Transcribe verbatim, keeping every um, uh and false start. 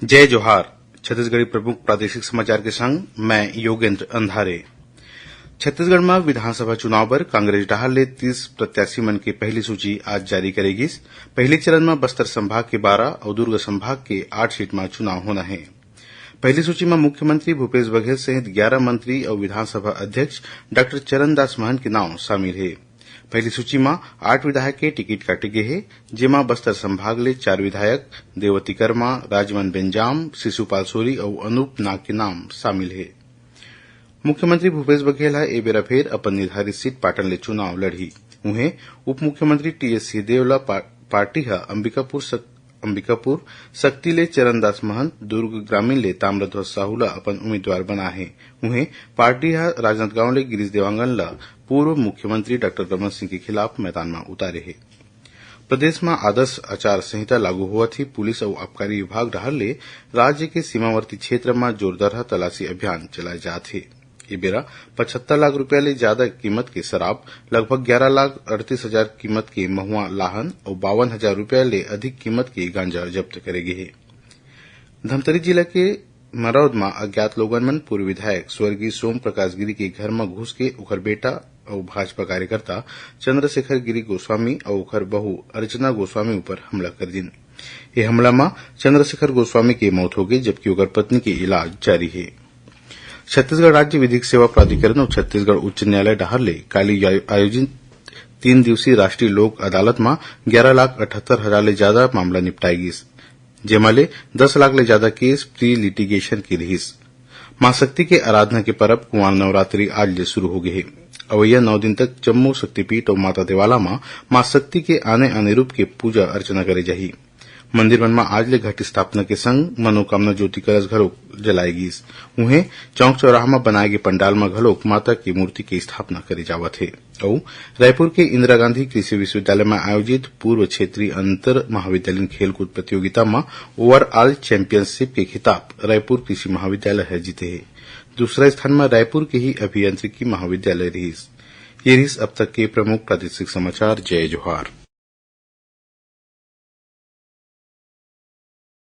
जय जोहार। छत्तीसगढ़ी प्रमुख प्रादेशिक समाचार के संग मैं योगेंद्र अंधारे। छत्तीसगढ़ म विधानसभा चुनाव बर कांग्रेस डहार ले तीस प्रत्याशी मन के पहली सूची आज जारी करे गिस। पहली चरण म बस्तर संभाग के बारह अउ दुर्ग संभाग के आठ सीट म चुनाव होना हे। पहली सूची म मुख्यमंत्री भूपेश बघेल सहित ग्यारह मंत्री अउ विधानसभा अध्यक्ष डॉक्टर चरणदास महंत के नाव शामिल हे। पहली सूची म आठ विधायक के टिकट काटे गे हे, जेमा बस्तर संभाग ले चार विधायक देवती कर्मा, राजमन बेंजाम, शिशुपाल सोरी अउ अनूप नाग के नाम शामिल हे। मुख्यमंत्री भूपेश बघेल ह ए बेरा फेर अपन निर्धारित सीट पाटन ले चुनाव लड़ही। उहें, उप मुख्यमंत्री टीएस सिंहदेव ल पा-, पार्टी ह अंबिकापुर सक-, अंबिकापुर सक्ती ले चरणदास महंत, दुर्ग ग्रामीण ले ताम्रध्वज साहू ल अपन उम्मीदवार बनाए हे। उहें, पार्टी ह राजनांदगांव ले गिरीश देवांगन ल पूर्व मुख्यमंत्री डॉक्टर रमन सिंह के खिलाफ मैदान म उतारे हे। प्रदेश म आदर्श आचार संहिता लागू होवत ही पुलिस अउ आबकारी विभाग डहार ले राज्य के सीमावर्ती क्षेत्र म जोरदारहा तलाशी अभियान चलाए जात हे। ए बेरा पचहत्तर लाख रुपया ले ज्यादा कीमत के शराब, लगभग ग्यारह लाख अड़तीस हजार कीमत के महुआ लाहन अउ बावन हजार रुपया ले अधिक कीमत के गांजा जब्त करे गे हे। धमतरी जिला के मरौद म अज्ञात लोगन मन पूर्व विधायक स्वर्गीय सोम प्रकाश गिरी के घर म घुस के ओखर बेटा अउ भाजपा कार्यकर्ता चंद्रशेखर गिरी गोस्वामी अउ ओखर बहू अर्चना गोस्वामी ऊपर हमला कर दिन। ए हमला म चंद्रशेखर गोस्वामी के मौत होगे, जबकि ओकर पत्नी के इलाज जारी हे। छत्तीसगढ़ राज्य विधिक सेवा प्राधिकरण अउ छत्तीसगढ़ उच्च न्यायालय डहार ले काली आयो-, आयोजित तीन दिवसीय राष्ट्रीय लोक अदालत म ग्यारह लाख अठहत्तर हजार ले ज्यादा मामला निपटाए गिस, जेमा ले दस लाख ले ज्यादा केस प्री लिटिगेशन के रिहिस। मां शक्ति के आराधना के परब कुंवार नवरात्रि आज ले शुरू हो गे हे। अवइया नौ दिन तक जम्मो शक्तिपीठ अउ माता देवाला म मां शक्ति के आने-आने रूप के पूजा अर्चना करे जाही। मंदिर मन म आज ले घट स्थापना के संग मनोकामना ज्योति कलश घलोक जलाए गिस। उहें, चौक चौराहा म बनाए गे पंडाल म घलोक माता के मूर्ति के स्थापना करे जावत हे। अउ रायपुर के इंदिरा गांधी कृषि विश्वविद्यालय म आयोजित पूर्व क्षेत्रीय अंतर महाविद्यालयीन खेलकूद प्रतियोगिता म overall championship के खिताब रायपुर कृषि महाविद्यालय ह जीते हे। दूसरा स्थान म रायपुर के ही अभियांत्रिकी महाविद्यालय रिहिस। ये रिहिस अब तक के प्रमुख प्रादेशिक समाचार। जय जोहार।